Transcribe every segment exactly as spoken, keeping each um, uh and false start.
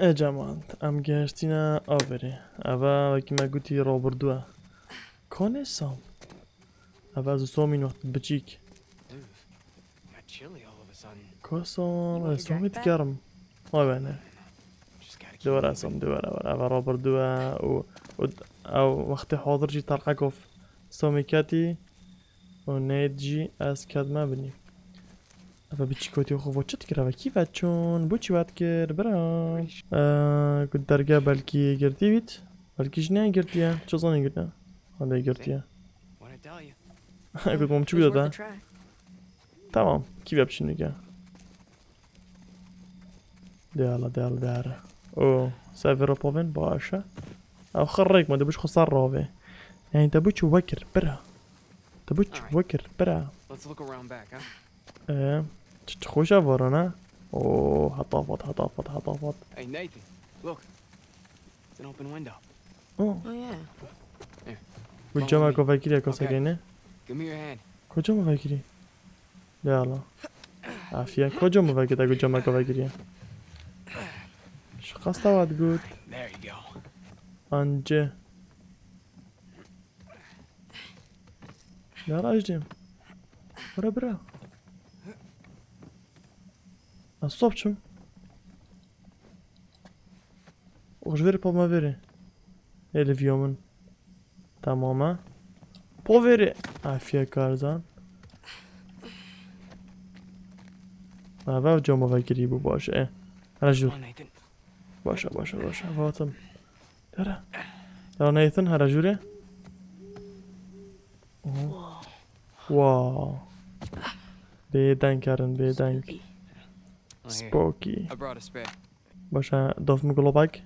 E cemaat, em gehiştîne averê. Eve wekî me gotî rabirdû e. Konê Sam? Eve ez û Somîn wextê biçîk. Got chilly all of a sudden. Ka Sam, ez Somî dikerim. Vay be ne. Just gotta keep Dewere moving. Sam, dewere, were. Eve rabirdû e û, û ew wextê hazir jî terqekov Somî ketî û Nate jî ez ketime binî. Eve biçîkotî xwe vo çi dikir, eve kî ve çûn, bo çi ve dikir, bira? Ee, ku derge belkî girtî bît, belkî jî ne girtiye, çi zanî girtiye? Hande girtiye. What I tell you. Got mom çi It was worth a bidata? Try. Tamam, kî ve biçin dike? De ala, de ala, de ara. O, sever povên baş e. Ev xirrek ma de biç xwe ser ravê. Yani te biç wekir, bira. Te biç Alright. Wekir, bira. Let's look around back, huh? Ee, çi, çi xweş e varan, ha? Oo, hetafat, hetafat, hetafat. Hey, Nathan, look. It's an open window. Oh. Oh, yeah. Here. Gul cama kovakiriye kasa Okay. Gene. Give me your hand. Kocama vekirî? De Allah. Afiye. Kocama vekirî, gul cama kovakiriye. Şikasta wat gut. There you go. Anci. Ya rajdim. Bura bura. Nasıl topçum? Oj veri poma veri. Elivio min. Tamam ha. Po veri. Afiye karzan. Ha, ve cama vekirî bu baş e. Hele jûr. Come on, Nathan. Başa, başa, başa. Vatim. Yara. Yara Nathan, hele jûre. Oho. Wow. Bêdeng kerin, bêdeng. Spooky. Well, here. Spooky. I brought a spare. Başa, dof min globak.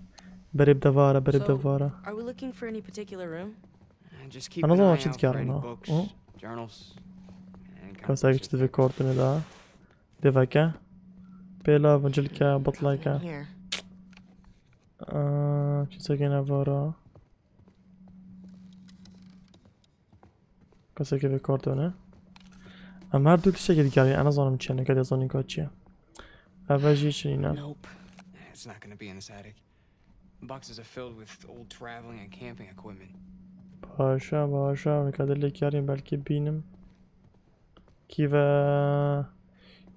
Berê bi devara, berê bi So, devara. Are we looking for any particular room? Uh, just keep Ana an zaman eye çi out for dikarin any ha? Books, Hı? Journals, and Kasa comics. Geçti ve kortunu da. Devaka. Pêla, vincilka, Nothing bitlaka. In here. Aa, çi sekene vara. Keseke vê kartone. Em her du tiştekê dikarî, ez nazanim çi ye, neke dê zanîn ka çi ye. Eve jî çi nîne. Nope. It's not gonna be in this attic. Boxes are filled with old traveling and camping equipment. Başa, başa, neke dê lê karî belkî bînim. Kî ve,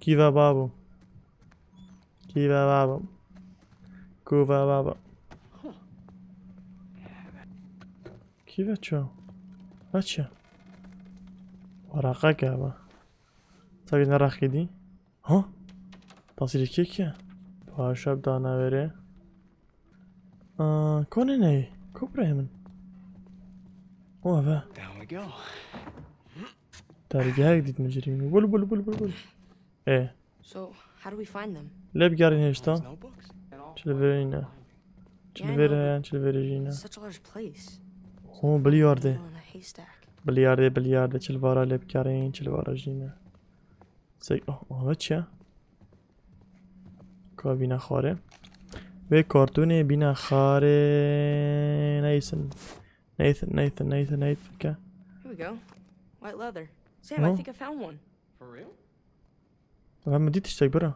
kî ve babo. Kî ve babo. Ku ve babo. Kî ve ço? Ve çi? Waraqeke be. Tabii ne raqî dî? Ha? Tasîrê kê kî ye? Paşa bi dana verê. Aa, konê neyê? Ko birayê min? O eve. Down we go. Dergehek dît min cirî min. Bul, bul, bul, bul, bul. E. So, how do we find them? Lê bigerîn hêşta. Those notebooks? Çi li vêrê nîne? Çi li vêrê heye, çi li vêrê jî ne? Such a large place. Ho, bilyardê. Needle in a haystack. Bilyardê, bilyardê. Çi li vara lê bigerîn, çi li vara jî ne. Sek, oh, oh, ve çi ye? Ka bîna xwarê. Vê kartûnê bîna xwarê neysin. Nathan, Nathan, Nathan, Nathan ke. Here we go. White leather. Sam, I Huh? think I found one. For real? Ve min dît tiştek bira.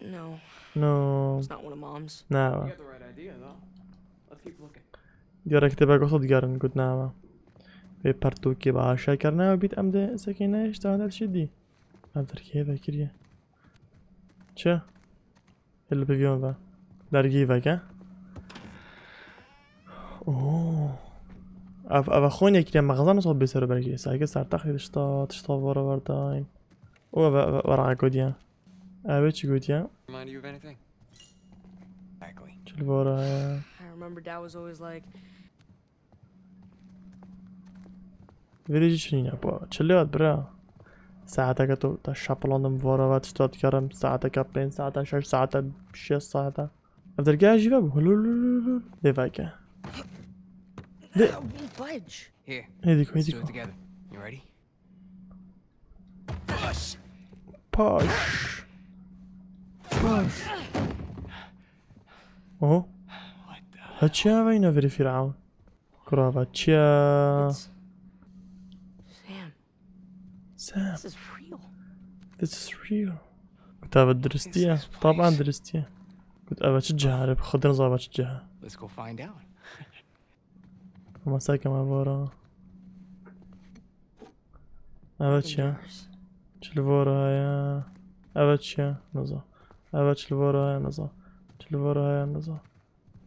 No, No. It's not one of Mom's. Na. You got the right idea, though. Let's keep looking. Diyara kitêbek wexta digerin got na ve. Vê pertûkê baş e, kerine ew bît em dê sekê nehişta de çi dî. Ev derkê vekiriye. Çi? Hê li biviyan ve. Dergî veke. Oo. Ev, ev xwe nekiriye mexzan nasıl bê ser belki. Sanki sertaxê tişta, tişta vara verdayim. O ev, ev, ev raha gotiye. Ev çi gotiye? Remind you of anything? Exactly. Çil vara ya. I remember Dad was always like, Vêrê jî çinîne, pa. Çi lê hat bira? Saeteke to, te şapilandim vara ve tişta dikarim. Saeteke pênc saete, şeş saete, şêst saete. Ev dergeha jî ve bû. Lul, lul, lul, lul. Dê veke. Dê. It won't budge. Here. Hêdî ko, hêdî ko. Let's do it together. You ready? Push. Push. Push. Oho. What the Ha çi ya ve yine veri Firavun? Kurava çi ya? It's Sam, Sam. This is real. This is real. Tabi diristiye. This is Taban place. Diristiye. Got eve çi cihare, bi xwe niza eve çi cihe. Let's go find out. Ama serkeme vara. Eve çi ye? Çi li vara heye? Eve çi ye? Niza. Eve çi li vara heye? Niza. Çi li vara heye? Niza.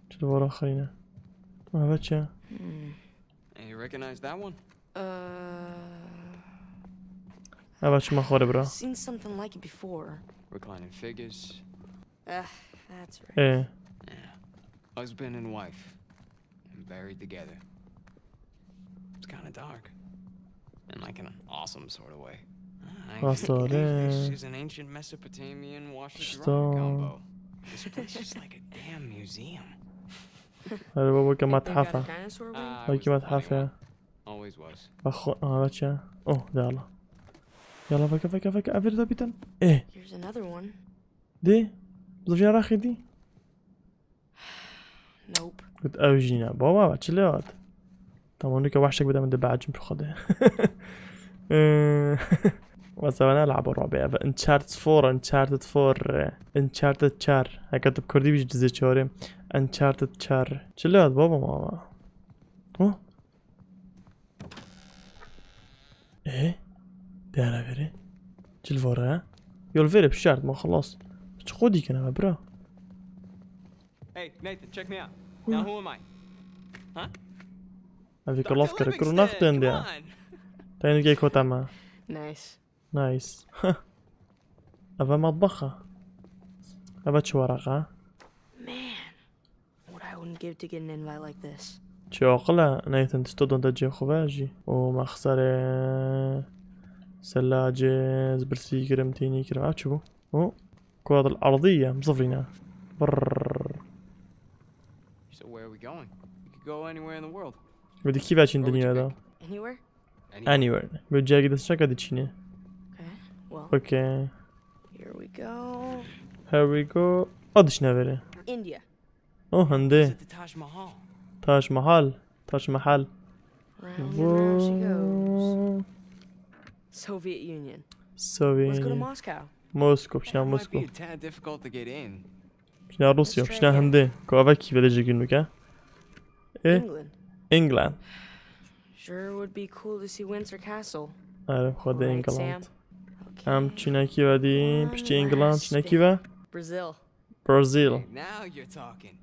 Çi li vara xirîne? Eve çi ye? Hmm. Hey, you recognize that one? Uh, Eve çima xwarê bira? Seen something like it before. Reclining figures. Ugh, that's right. Ê. Yeah. Husband and wife. And buried together. It's kinda dark. In, like, an awesome sort of way. I Rast think this is an ancient Mesopotamian washed dry combo. This place is like a damn museum. Here baba, weke methefe. Weke methefe. Always was. Bak, xo-, aha, bak ya. Oh, de Allah. Yala, veke, veke, veke. Evir de biten. Eh. Here's another one. De. Zıvya raxi di. Nope. Got ew jî ne. Baba, çi lê hat? Tamam, nuke wahşek bide min de bacim bi xwe de. Ee, mesela ne labo rabe? Ev Uncharted four, Uncharted four, Uncharted çar. Heke tu bi kurdî bî ji dizê çarê. Uncharted çar. Çi lê hat baba mama? Huh? Ê? Diyara verê. Çi li vore? Yol verê pişart ma xelas. Çi xwe dîkin eve bira? Hey, Nathan, check me out. Now who am I? Huh? Evî kilas kir, kir û naxtên diya. Teyni gey kota me. Nice. Nice. Eve matbaxa. Eve çi waraqa? Man, what I wouldn't give to get an invite like this. Çi aqil e, Nathan, tu stodon de cê xwe ve jî. O mexsere. Selacê, zibirsî kirim, tînî kirim. Ev çi bû? O. Kurat al-ardiye, mizifrîne. Brrr. So where are we going? We could go anywhere in the world. Wê di kî veçîn dinyaya da? Anywhere? Anywhere. Anywhere. Wê ciyekî destçaka diçîne. Okay, well, okay. Here we go. Here we go. O diçine verê. India. O hindê. Visit the Taj Mahal. Taj Mahal. Taj Mahal. Round and round she goes. Wo- Soviet Union. Soviet Union. Let's go to Moscow. Mosko, bişina Mosko. That might be a tad difficult to get in. Bişina Rusya, bişina hindê. Ku eve kî vedê jî günlük ha? E? England. England. Sure would be cool to see Windsor Castle. Are, xwedê England. Em çinekî ve dî, piştî England çinekî ve? Brazil. Brazil. Hey, now you're talking.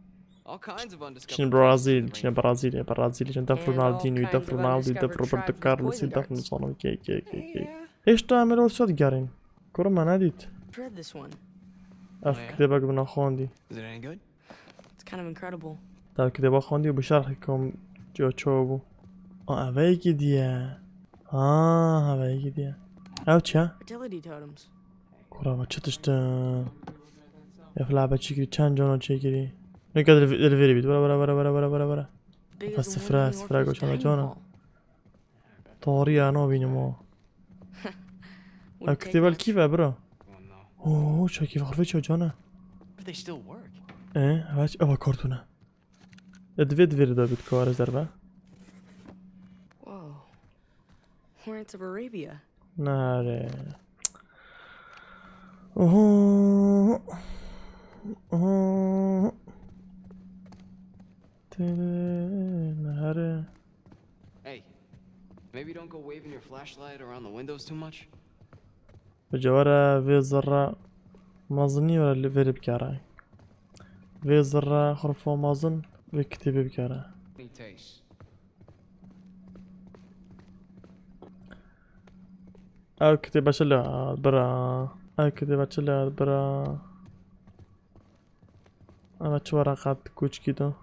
All kinds of undiscovered places. Çin Brazil, çin Brazil, Brazil, çin def Ronaldinho, def Ronaldo, def Roberto Carlos, def Ronaldo, ke, ke, ke, ke. Hêşta em ê li Rûsya digerîn. Kuro me nedît. Read this one. Ev kitêbek bi nexwendî. Is it any good? It's kind of incredible. Ev kitêba xwendî û bi şerhê kom ciya çawa bû. A, ev yekî diye. Ha, ev yekî diye. Ev çi ye? Fertility totems. Kura, va çi tişt e? Ev labe çi kirî, çend cana çê kirî? Ne kadar li, li verî bît. Were, were, were. Bigger than one of the orphanage totems. Ev sifre, sifre goçana cana. Tarî ya nabînim o. Ev kitêbe li kî ve bira? Oh, çekî xurfê ço cana. But they still work. E, ev, ev kartûne. E, divê, divê de bit kare zerbe. Whoa. Lawrence of Arabia. Nare. Oho. Oho. Tere, nare. Hey, maybe don't go waving your flashlight around the windows too much. Bi cewere vê zirra mezinî were li vêrê bikere. Vê zirra xurfa mezin vê kitêbê bikere. Any taste? Ev kitêbe çi lê hat bira? Ev kitêbe çi lê hat bira? Ev çi wereqat koçkî do?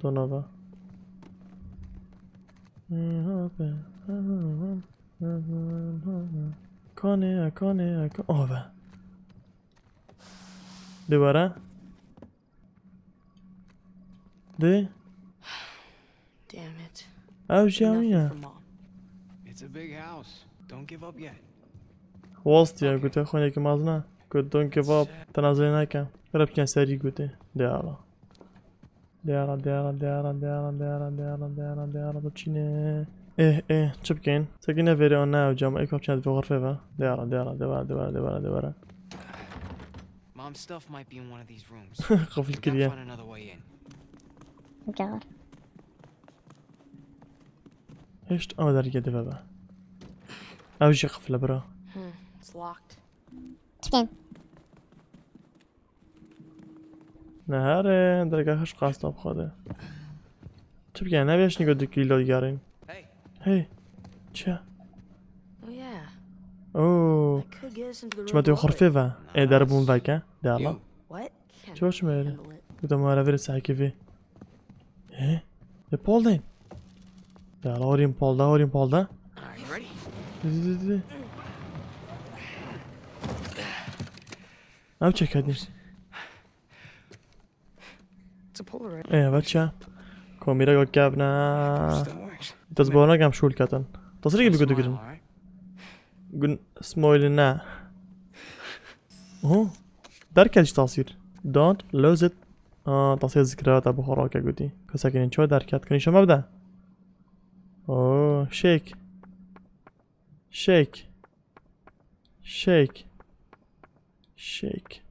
Donava. Kane, kane, ka-, ave. Dê were. Dê. Damn it. Ev jî ew ye. Nothing for Mom. It's a big house. Don't give up yet. Wast ya, okay, gote xwînekî mezin e. Got don't give up. Tenazê neke. Rep çiya serî gote. Dê ala. Dê ala, dê ala, dê ala, dê ala, dê ala, dê ala, dê ala, dê ala, dê çîne. Eh, eh, çi bikên? Sekî ne verê an ne ew cam, ê kapçan divê xurfê ve. Dê ala, dê ala, dê were, dê were, dê were, dê were. Stuff might be in one of these rooms. Qifil We gotta kiriye. Find another way in. Gel. Hişt ama derge dibe be. Ew jî qifle bira. Hmm, it's locked. Çıkayım. Nehere derge hiş qasta bixwade. Çi bike ne beş nigo dikî lo digarin. Hey, Hey. Çi? Oh yeah. Oo. That could get us into the Çima room tu below. xurfê ve. E derbûn veke. De Allah. you. What? Çi baş mı öyle? Handle it. Bu da mara verir sahibi. E? E polde. De Allah orayım polda, orayım polda. Are you ready? Di, di, di, di. Ew çek hadi. It's a Polaroid. E, bacha. Komîra yok gavna. Still works. Tas bona gam şul katan. Tasiri gibi Smile, götü gidin. All right. Gün smoyli ne? Oho. Derket ji tasîr. Don't lose it. Aa, tasîr zikra ta bi xwe rake gotî. Kesekî ço derket. Kinî şema bide. Oo, shake. Shake. Shake. Shake.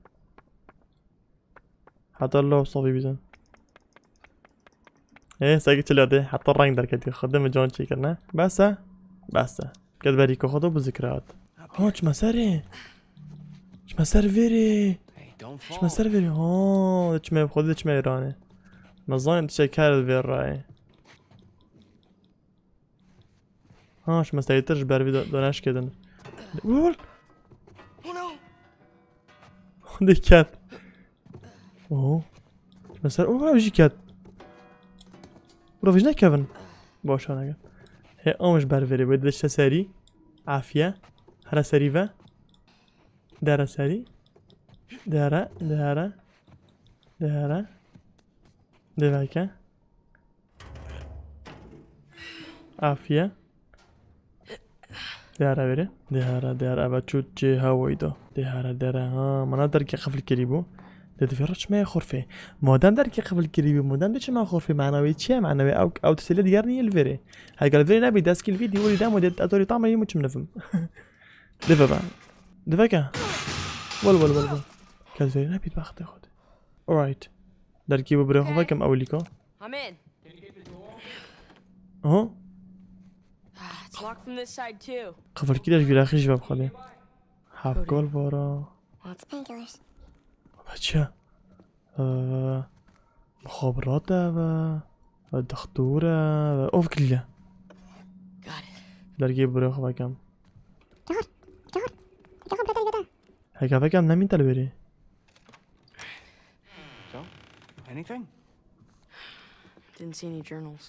Heta lo savî bizin. Ê, seki çilerde heta reng derketî. Xwedê min can çêkirine. Bes e. Bes e. Ket berî ku xwe do bi zikrat. Ha, çime serê. Çime ser vêrê. Hey, don't fall. Çime ser vêrê. Ha, çime xwedê çime êranê. Me zanê tu çeker vê rayê. Ha, çime serîtir ji ber vî do-, doneşkê din. Ul! Oh no! Dikkat. Oho. Mesela o kadar jî ket. Bura vijne Kevin. Boş ana gel. He, amış ber veri. Ve dişte seri. Afiye. Hara seri ve. Dere seri. Dere, dere. Dere. Deveke. Afiye. Diyara veri. Diyara, diyara, eva çû cê hawayî da. Diyara, diyara, ha, mana derkê qifil kirî bû. De divê reçmeye xurfê. Madem derkê qifil kirî bû, madem de çima xurfê, mana wê çi ye? Mana wê ew, ew tisêlê diger nî li vêrê. Heger li vêrê nebî, destgî li vî dîwarî demo de etorî tam yê çim nifim. Dive ben. Diveke. Wal, wal, wal, wal. Kes vêrê nebî, baxtê xwe de. Alright. Derkî bû birê xwe vekim ewlîka. I'm in. Aha. Ah, it's locked from this side too. Qifilkî de ji vîraxî ji ve bixwedê. Hevkol vara. What's Painkillers. Ve çi? Ee, muxabirat e ve. Ve dextûr e ve. Of kilî. Got it. Dergê birê xwe vekem. Cahar. Cahar. Cahar, birader, birader. Heke vekem nemîn te li vêrê. So, anything? Didn't see any journals.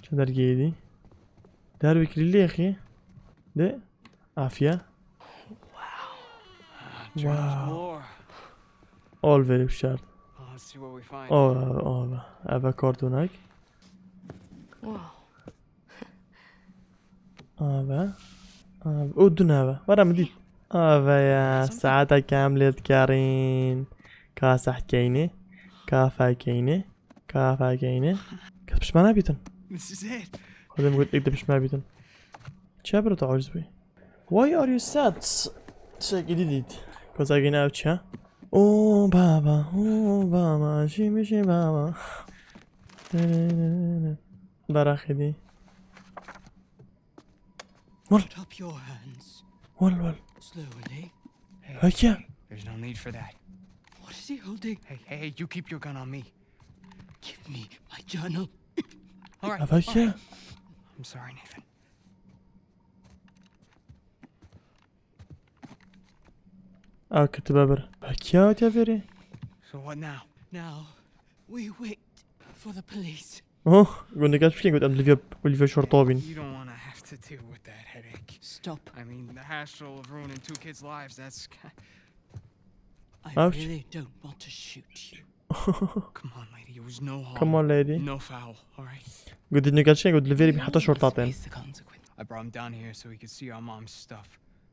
Çi dergeyê dî? Derbi kilî lêxî. De. Afiye. Ah, Wow. journals galore. Ol verip şart. Oh, let's see what we find. Ol abi, ol abi. Eve kartonek. Wow. Eve. Eve. O dün eve. Var mı dit? Eve ya. Saate kamlet karin. Kasah keyni. Kafa keyni. Kafa keyni. Kes pişmana bitin. This is it. Xwedê min got êk de pişmana bitin. Çi biro tu aciz bûyî? Why are you sad? Tiştekî dî dît. Kozagî ne ew çi? Oh baba, oh baba, jî mi jî baba. Beraxê dî. Put up your hands Wal wal. slowly. Heke. There's no need for that. What is he holding? Hey, hey, hey, you keep your gun on me. Give me my journal. All right. Ev heke. I'm sorry, Nathan. Ew ketibe bir. Heke ya te verê. So what now? Now, we wait for the police. Oh, gundê kes pişkên got em li vê, li vê şorta bin. You don't want to have to deal with that headache. Stop. I mean, the hassle of ruining two kids' lives, that's. I Ouch. Really don't want to shoot you. Come on, lady. It was no harm. Come on, lady. No foul, all right? Gundê kes pişkên got li vê bir heta şorta tên. Face the consequence. I brought him down here so he could see our mom's stuff.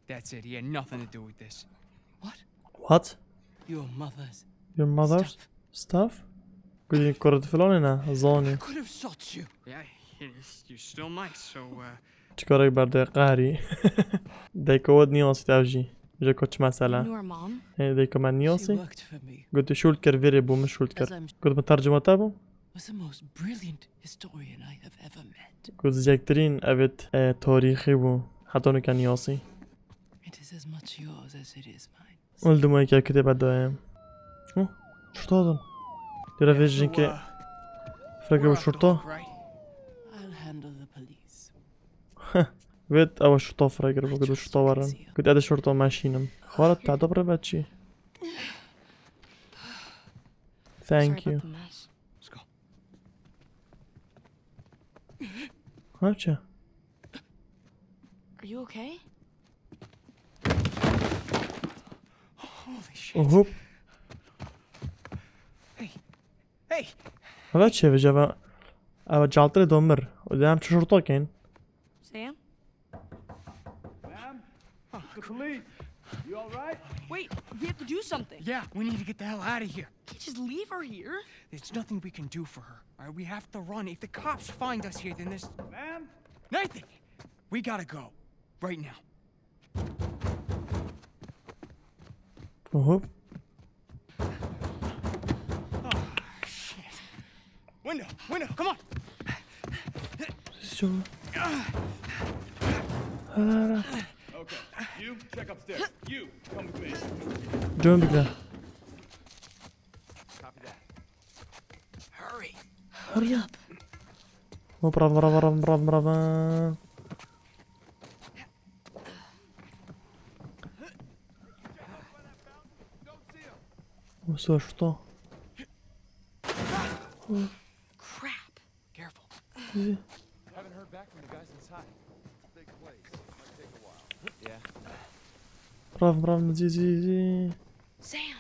That's it. He had nothing to do with this. What? What? Your mother's Your mother's stuff. Stuff? Gudî kurit filanê ne, zanî. Could have shot you. Yeah, you, you still might, so, uh, Çikarek berde qehrî. Dayka we nî nasît ev jî. Ji ku çi mesele? Hê, dê ku me niyasî. Got, tu şûl kir, vêrê bû, min şûl kir. Got, min tercuma te bû. Was the most brilliant historian I have ever met. Got, zêktirîn evêt, e, tarîxî bû. Heta nuke niyasî. It is as much yours as it is mine. Ol duma yekê kitêbe daye. Hı? Şurta din. Dira vê jinkê. Freke bu şurta. I'll handle the police. Vêt ewa şurta freke bu, got şurta warin. Got ede şurta meşînim. Xalat ta dobre bechî. Thank you. Let's go. Hepçe. Are you okay? Holy shit. Hop. Hey. Hey. Hava çevir, hava. Hava caltırı domur. O dönem çocukta ken. Sam? Ma'am? Oh, the police. You all right? Wait, we have to do something. Yeah, we need to get the hell out of here. Can't just leave her here. There's nothing we can do for her. All right, we have to run. If the cops find us here, then there's... Ma'am? Nathan! We gotta go. Right now. Oho. Oh, shit. Window, window, come on. Su. Hala. Okay, you check upstairs. You come with me. Dön bir daha. Copy that. Hurry. Hurry up. Hop, bravo, bravo, bravo, bravo, bravo. What's the shit? Crap. Careful. Haven't heard back from the guys inside. Big place. Might take a while. Yeah. Bravo, bravo, zi, zi, zi. Sam,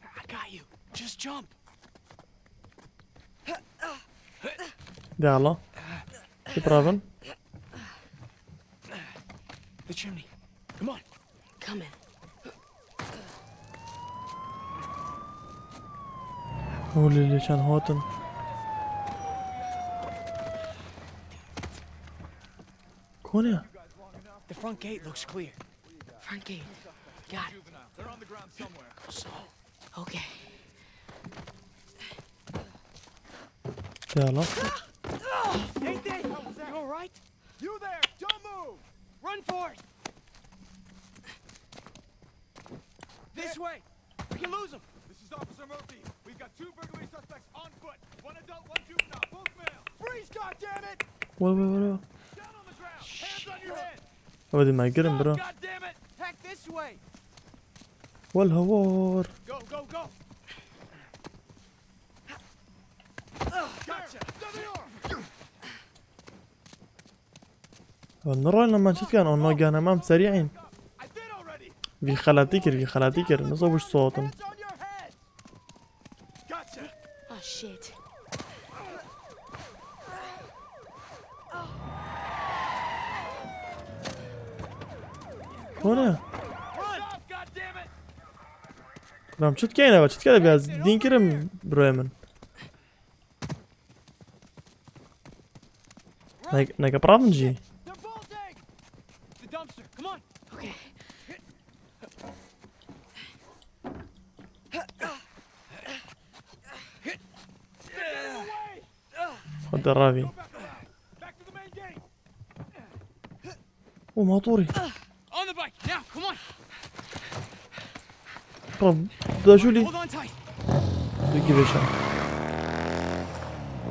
I got you. Just jump. De hala. Hep ravin. The chimney. Come on. Coming. Olê lê çend hatin. Kone? The front gate looks clear. Front gate. Got it. They're on the ground somewhere. So, okay. De hala. Nathan, you all right? You there! Don't move! Run for it! This way! We can lose him! This is Officer Murphy. We've got two burglary suspects on foot. One adult, one juvenile. Both male. Freeze, goddammit! Wait, wait, wait, wait. Down on the ground. Hands on your head. Hadi me girin, bro. Stop, goddammit! Heck, this way! Wal hawar. Go, go, go! Gotcha! Nirayna me çi dikin? Anna gene me em serî in. Vî xeletî kir, vî xeletî kir. Niza wişt saetin. Oh shit. Kone? Ram çi dikeyne be? Çi dikeyne be? Ez dîn kirim broyê min. Nek, neke pravin jî. They're bolting! The dumpster, come on! Okay. Hadi ravî. Go back around. Back to the main gate! O motorî. On the bike, now, come on! Rav, da jûlî. Hold on tight. Dû givêşan.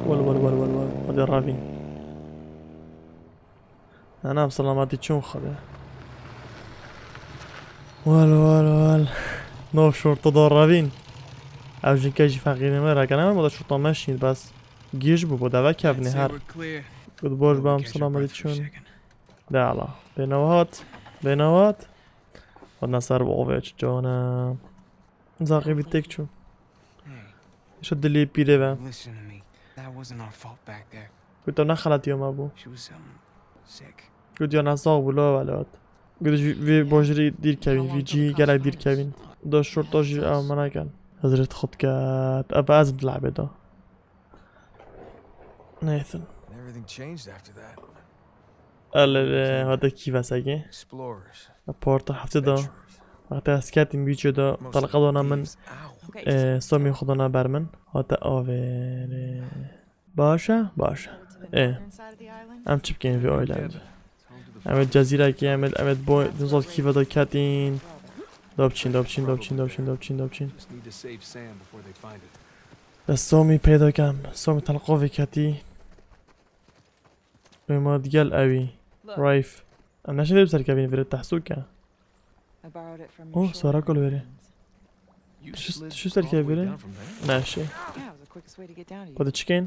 Wal, wal, wal, wal, wal. Hadi ravîn. Ana, bi selametî çûn xwe de. Wal, wal, wal. Nav şorta da ravîn. Ev jinke jî feqîrê me re kene, me da şorta me şîn, bes gêj bû, bo deve kevnê her. Got baş be, em selametî çûn. De hala. Bênewe hat. Bênewe hat. Xwedine ser bi ovê çi cane. Zaqî vî têk çû. Şu dilê pîrê ve. Listen to me. That wasn't our fault back there. Ku te nexeletiyo me bû. She was, um, sick. Ku diya ne sax bû, la welat. Ku ji vê bajirî dîr kevîn, vî cî gelek dîr kevîn. Da şorta jî ew me neken. Hezret xwe diket. Ev ez dilebê da. Nathan. And everything changed after that. Ele, hadi kî vesegê. Explorers. Porta heftê da. Adventurers. Wextê ez ketîm vîdyoda talqa dana min, e, Somî xwe dana ber min. Hate avêrê. Baş e, baş e. Ê. Em çi bikin vê aileyê? Em ê cezîrekê, em ê, em ê bo, nizad kî ve de ketîn. Dobçîn, dobçîn, dobçîn, dobçîn, dobçîn, dobçîn. Ez Somî peyda kem. Somî talqa vê ketî. Ema digel ewî. Rafe. Em neşe vê serkevîn vire tehsûk e. Oh, Sara kol vere. Tu şu, tu şu serkevî vire? Ne şey. Xwe de çikên?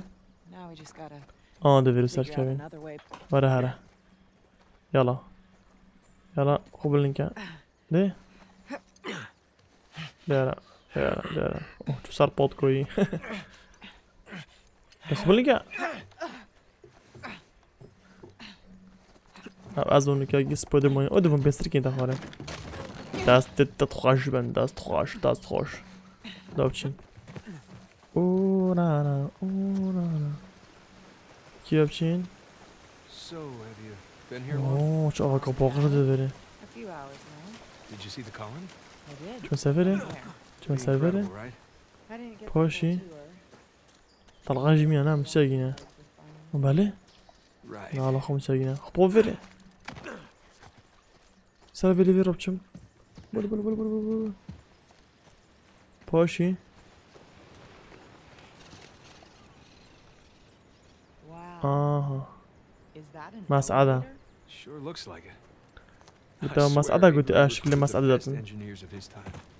Aa, de vire serkevîn. Vere here. Yala. Yala, xwe bilin ke. De. Dera, dera, dera. Oh, tu ser pot koyî. De xwe bilin ke. Ha, ez onu ke gis pode moy. O de bun bestir ke de xare. Dest te, te xweş ben, dest xweş, dest xweş. Dobçin. Urana, urana. Kî yapçin? So, have you been here long? Oo, çava kapakır de veri. A few hours now. Did you see the colony? I did. Çima severi? Where? Çima severi? Incredible, right? I didn't get the full tour. Poşi. Talga jimiya nam çegine. Bale? Right. Na la xum çegine. Xpo veri. Ser veli veri rapçim. Bul bul bul bul bul bul. Poşi. Wow. Aha. Is that an Masada. Elevator? Sure looks like it. Bi te masada gote, a şekilde masada datin.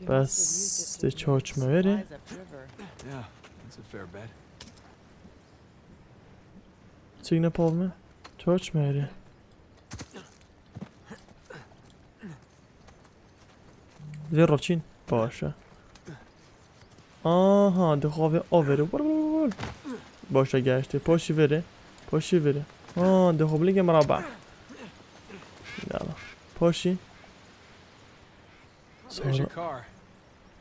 Bes te çaç me veri. Yeah, that's a fair bet. Çek ne pav me? Çaç me veri. Vê roçîn. Baş e. Aha, dixwe vê avêre. Vur, vur, vur, vur. Baş e, geştê. Paşî vêre. Paşî vêre. Ha, dixwe bilingê min rabe. Yala. Paşî. There's your car.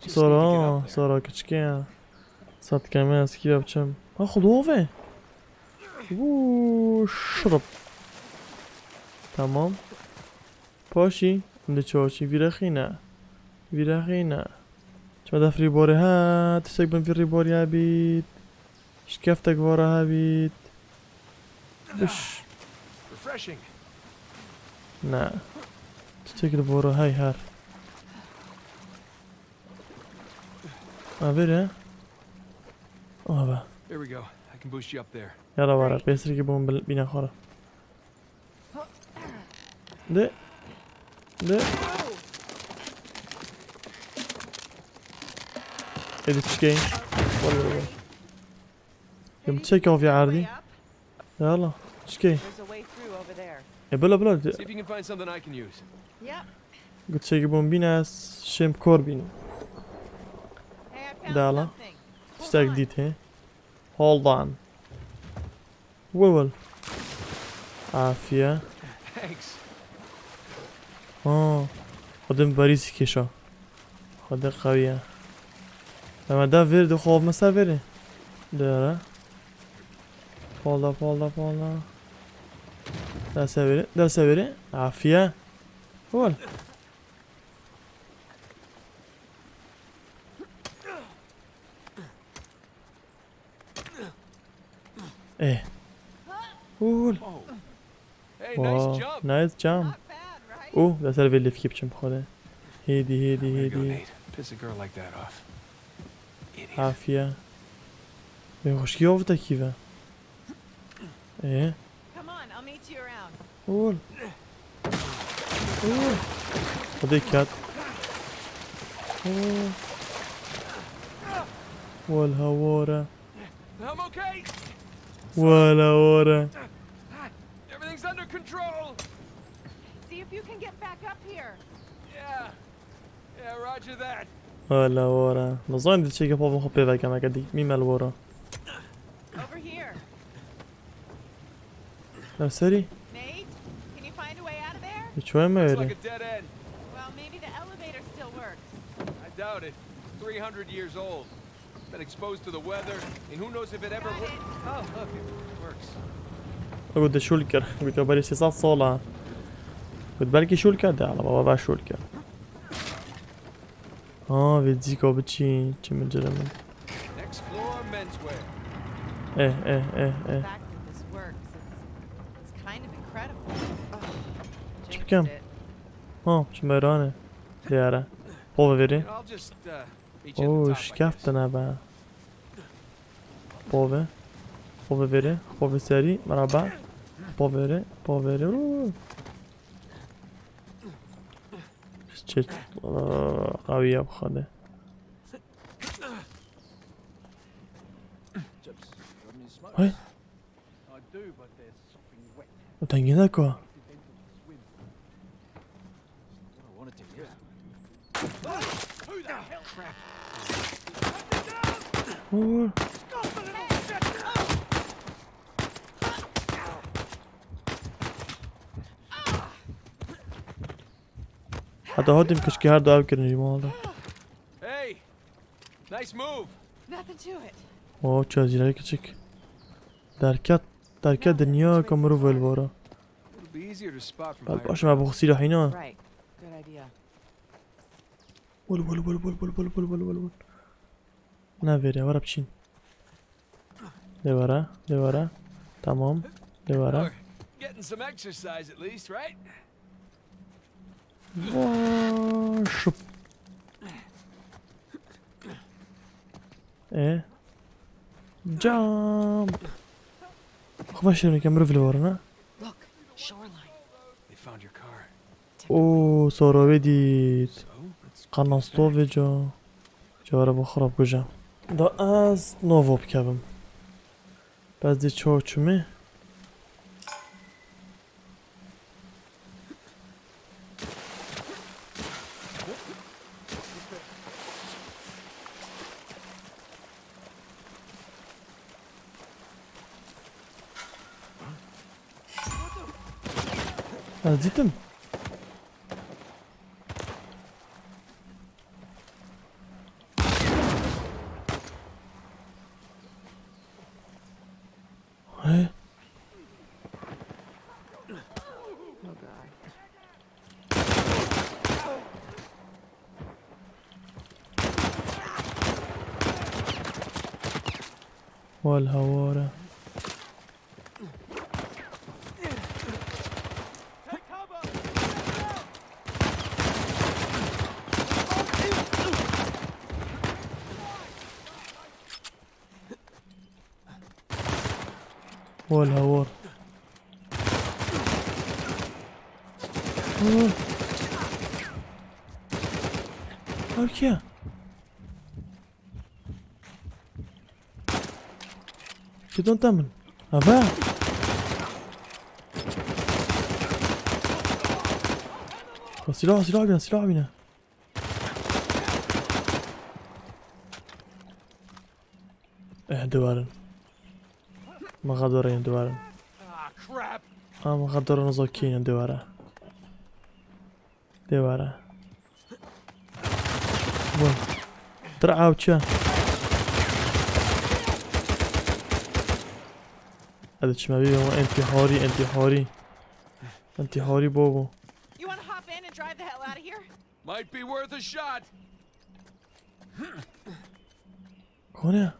Just need to get up there. Sora, sora kiçikê ya. Satkeme ez kî biçim. Ha, xwe dixwe. Wuu, şirip. Tamam. Paşî, em de çaçî vîrexîne. Vîrexîne. Çima def rîborê he, tiştek bin vî rîborî hebît. Şikeftek vara hebît. Biş. Refreshing. Ne. Tiştek li vara hey her. Avêre. Aha be. Here we go. I can boost you up there. Yala vara, pêsirkî bûm bil-, bîna xwe re. De. De. Êdî çikeyî. Wala wala. Yum çek avî erdî. Yala. Çikeyî. E, bila, bila. See if you can find something I can use. Yep. Got çekî bûm bîne, ez şêm kor bînim. Hey, I found something. Dala. Hold on. Tiştek dît he. Hold on. Wewel. Afiye. Thanks. Ha. Xwedê min berîsî kêşa. Xwedê qewî ye. Ema da vêr de xwe me ser vêrê. Dere. Polda, polda, polda. Derse vêrê, derse vêrê. Afiye. Wewel. Eh. Cool. Oh. Hey, nice jump. Wow, nice jump. Not bad, right? Oh, da ser vê lifkî biçim xwe de. Hêdî, hêdî, hêdî. Way to go, Nate. Piss a girl like that off. Idiot. Afiye. Vê xweşkî avite kî ve. Eh. Come on, I'll meet you around. Ol. Ol. Xwedê ket. Ol. Wala wara. I'm okay. Wala wara. Everything's under control. See if you can get back up here. Yeah. Yeah, roger that. Wala wara. Nizan di çêke pavên xwe pê vekem, eke dikmî me li wara. Over here. Serî. Nate, can you find a way out of there? Hiç var mı öyle? Looks like a dead end. Well, maybe the elevator still works. I doubt it. Three hundred years old. Been exposed to the weather, and who knows if it ever works. Oh, look, it works. Got de şûl kir. Got ya berî sê sed sal e. Got belkî şûl kir de, ala baba va şûl kir. Ha, vê dîka biçî, çi min cire min. Next floor, menswear. Eh, eh, eh, eh. The fact that this works, it's, it's kind of incredible. Çi bikim? Ha, çi merane. Diyara. Pove veri. I'll just uh, meet you at the Oo, top, I guess. şikeftine be. Pove. Pove veri. Pove seri. Merhaba. Pove veri. Pove veri. Oo. Çe qaviye bu xade. Hey. I do, but they're sopping wet. Tengî ne ko? Accidental swim. What I want to do here. Who the hell? Crap. Oo. Heta hatim kişkî her du ev kirin ji malda. Hey, nice move. Nothing to it. Oo, çözüler küçük. Derket, derket dünya ka mirov el vara. It'll be easier to spot from Bak higher başıma bu xsîra hîna. Right. Good idea. Wul wul wul wul wul wul wul wul wul wul. Ne vere, wara biçîn. De wara, de wara. Tamam. De wara. Getting some exercise at least, right? Vaa, şup. E? Jump. Xwe şirin ke mirov li warine. Look, shoreline. They found your car. Oo, sora wê dît. So, let's Qanastovê ca. Cara bo xirab kuja. Da ez novo bikevim. Bes dê ço çimê. Ez dîtim. Hey. Oh god. Wal hawara. Wal hawar. Ew kî ye? Kidon te min. Eve. Silah, silah bîne, silah bîne. Eh, diwarin. Ma xedorên diwarin. Ah, crap. Ama xedorên zokînin diwara. Diwara. Bun. Tir awçe. Hadi çime bir ama intiharî, intiharî. İntiharî bobo. You want to hop in and drive the hell out of here? Might be worth a shot. Kone?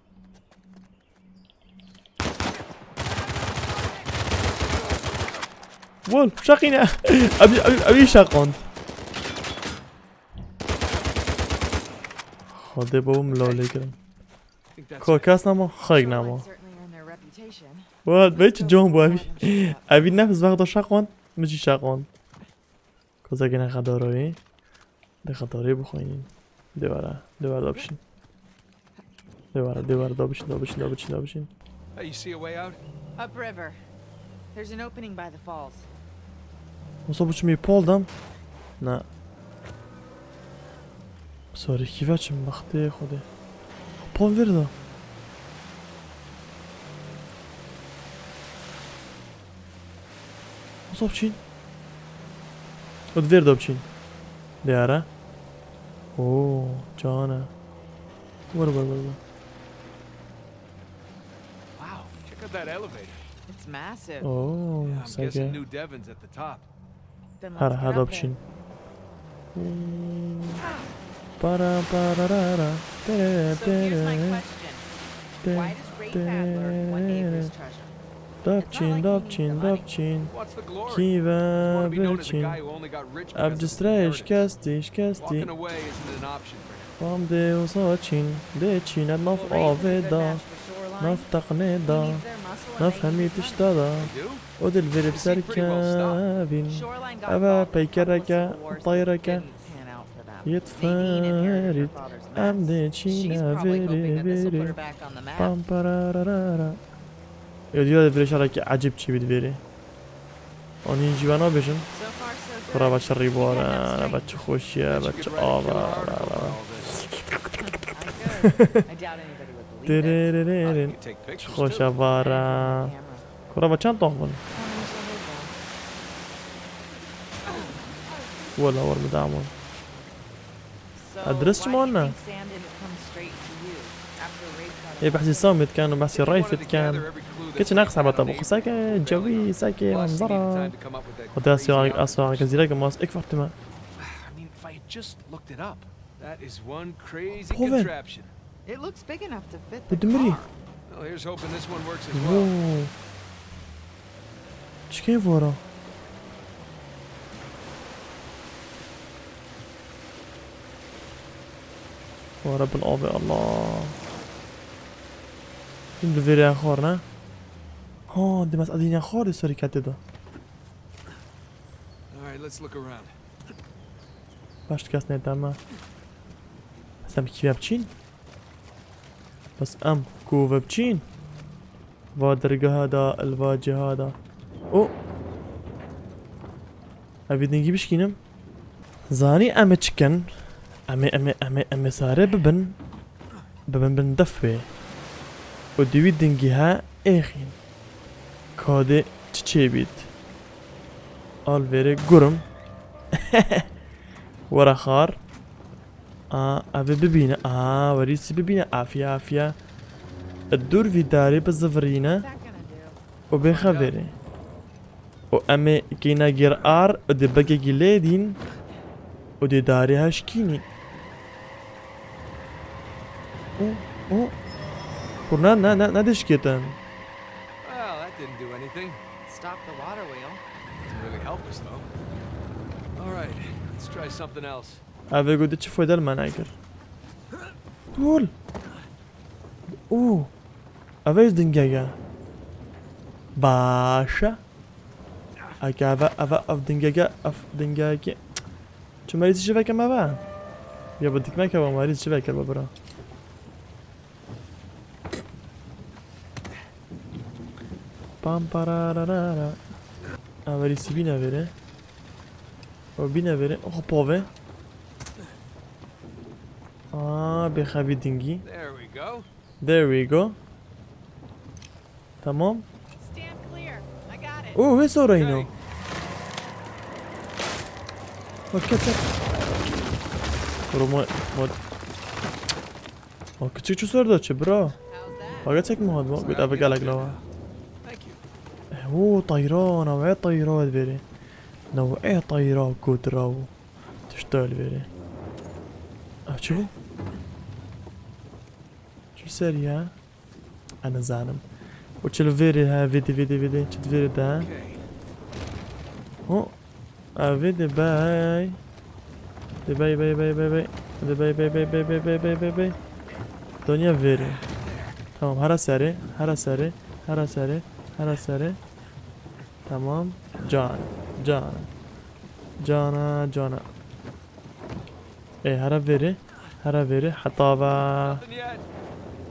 Wol, şaqîne. Abi, abi, abi şaqand. Xwedê bo min lawlê kirin. I think that's Ko kes nama, xayk Shoreline nama. Certainly earned their reputation. Wol, be çi con bu abi. Abi nefs vexta şaqand, mi çi şaqand. Kozakine xedaroyê. De xedaroyê bixwînin. Dewara, dewara da bişin. Dewara, dewara da bişin, da bişin, da bişin, da bişin. Hey, you see a way out? Upriver. There's an opening by the falls. Wisa bu çimê pol dam? Na. Sorry, kî ve çim bextê Xwedê. Pol vir da. Wisa biçîn? Û di vêr de biçîn. Diyare. Oo, cane. Were, were, were, were. Wow, check out that elevator. It's massive. Oo, Yeah, I'm guessing sege. New Devon's at the top. Then Her, let's her get da up there. biçîn. Para para ra ra. Tere So here's my tere. Question. Why does Rafe Adler want Avery's treasure? Dapçin, dapçin, dapçin. Kî ve biçin. Ev cistreya şikestî, şikestî. Pam dê wisa çîn, dê çîne nav avê da, nav teqnê da, nav hemî tişta da. Û dê li vêrê bi ser kevîn. Ev e peykereke, tayreke. Yê diferît, em dê çîne vêrê, vêrê. Pam parararara. Ê, diya de vêrê şarekî ecêb çêbî di vêrê. Anî jî we nabêjin. Kura ve çi rîbare, ve çi xweşiye, ve çi ava, ve, ve, ve. Têrêrêrêrê. Çi xweş e vara. Kura ve çend tox bûn? Wela war midamon. Adres çi mane? Ê behsî Samê dikin û behsî Rayfê dikin. Keçi neqis hebata bû. Seke cewî, seke manzara. Xwedê asya, asya gezîreke mas ek fartime. I mean, if I had just looked it up. That is one crazy Proven. Contraption. It looks big enough to fit Bu the dimrî. car. Well, here's hoping this one works as Wow. well. Çikê vora? Vara bin avê Allah. Him li vêrê xwar ne? Ha, di mes edîne xwar di serî ketê de. All right, let's look around. Baş kes ne deme. Bes em kî ve biçîn? Bes em ku ve biçîn? Va dergeha da, el va ciha da. O. Evî dingî bişkînim. Zanî em ê çikin? Em ê, em ê, em ê, em ê sare bibin. Bibin bin defê. Û di wî dingî he êxîn. Kadê çi çêbît? Al vêrê gurim. Were xar. A, ev ê bibîne. A, werîsî bibîne. Afiye, afiye. Dûr vî darê bizivirîne. Û bêxe vêrê. Û em ê kîne gêr ar û dê begekî lê dîn û dê darê heşkînî. Û, û. Kur ne, ne, ne, ne dişkêtin. Well, that didn't do anything. Stop the water wheel. Didn't really help us, though. All right, let's try something else. Ev ê gotî çi fayda li me nekir. Dur. Û. Ev ê dingege. Baş e. Eke ev, ev, ev dingege, ev dingege. Çi merîsî ji veke me ve? Ya bi dikmeke ve merîs ji veke be bira. Pam parararara. Ev merîsî bîne vêrê. O bîne vêrê. Oho pove. Aa, bêxebî dingî. There we go. There we go. Tamam. Stand clear. I got it. Oo, wê sora ino. Bak ket ket. Roma mod. Bak küçük çu sor da çi bro. How's that? Bak çek mi hadi bak bir gelek lava. Thank you. Oo, tayran, ama tayran veri. New'ê tayra ku diraw. Tişt li vêrê. Ev çi bû? Çi ser ya? Ez nizanim. O çi li vêrê he, vêdê, vêdê, vêdê. Çi di vêrê de he? Okay. Ho. Ev vê de bey. De bey, bey, bey, bey, bey. De bey, bey, bey, bey. Donya vêrê. Tamam, hera serê, hera serê, hera serê, hera serê. Tamam. Can, can. Cana, cana. E, hera vêrê. Hera vêrê. Heta va. Nothing yet.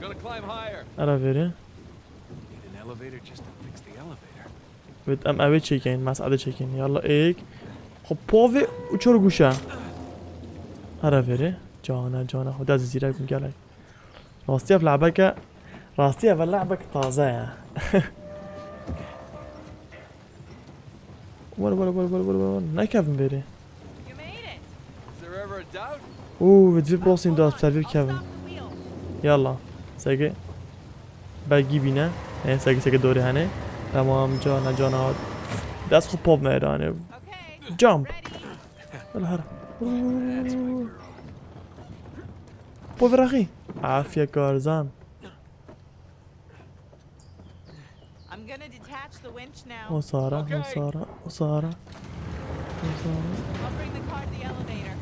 Gonna climb higher. Hera vêrê. Need an elevator just to fix the elevator. Evet, em eve çekin. Mesade çekin. Yalla ek. Hopa ve uçur guşa. Hera vêrê. Cana, cana. Huda zîrek gelek. Rastî ev lehbeke. Rastî ev lehbek taze ya. Were, were, were, were, were, were. Nekevin vêrê. You made it. Is there ever a doubt? Oo, vê divê prosîn da ser vê I'll kevin. Stop the wheel. Yalla. Sege. Belgî bîne. He, sege, sege dorê hene. Tamam, cana, cana. Dest xwe pop me dane. Okay. Jump. Ready. Wala her. That's my girl. Bo viraxî. Afiye karzan. I'm gonna detach the winch now. O Sara, o Sara, o Sara. O Sara. I'll bring the car to the elevator.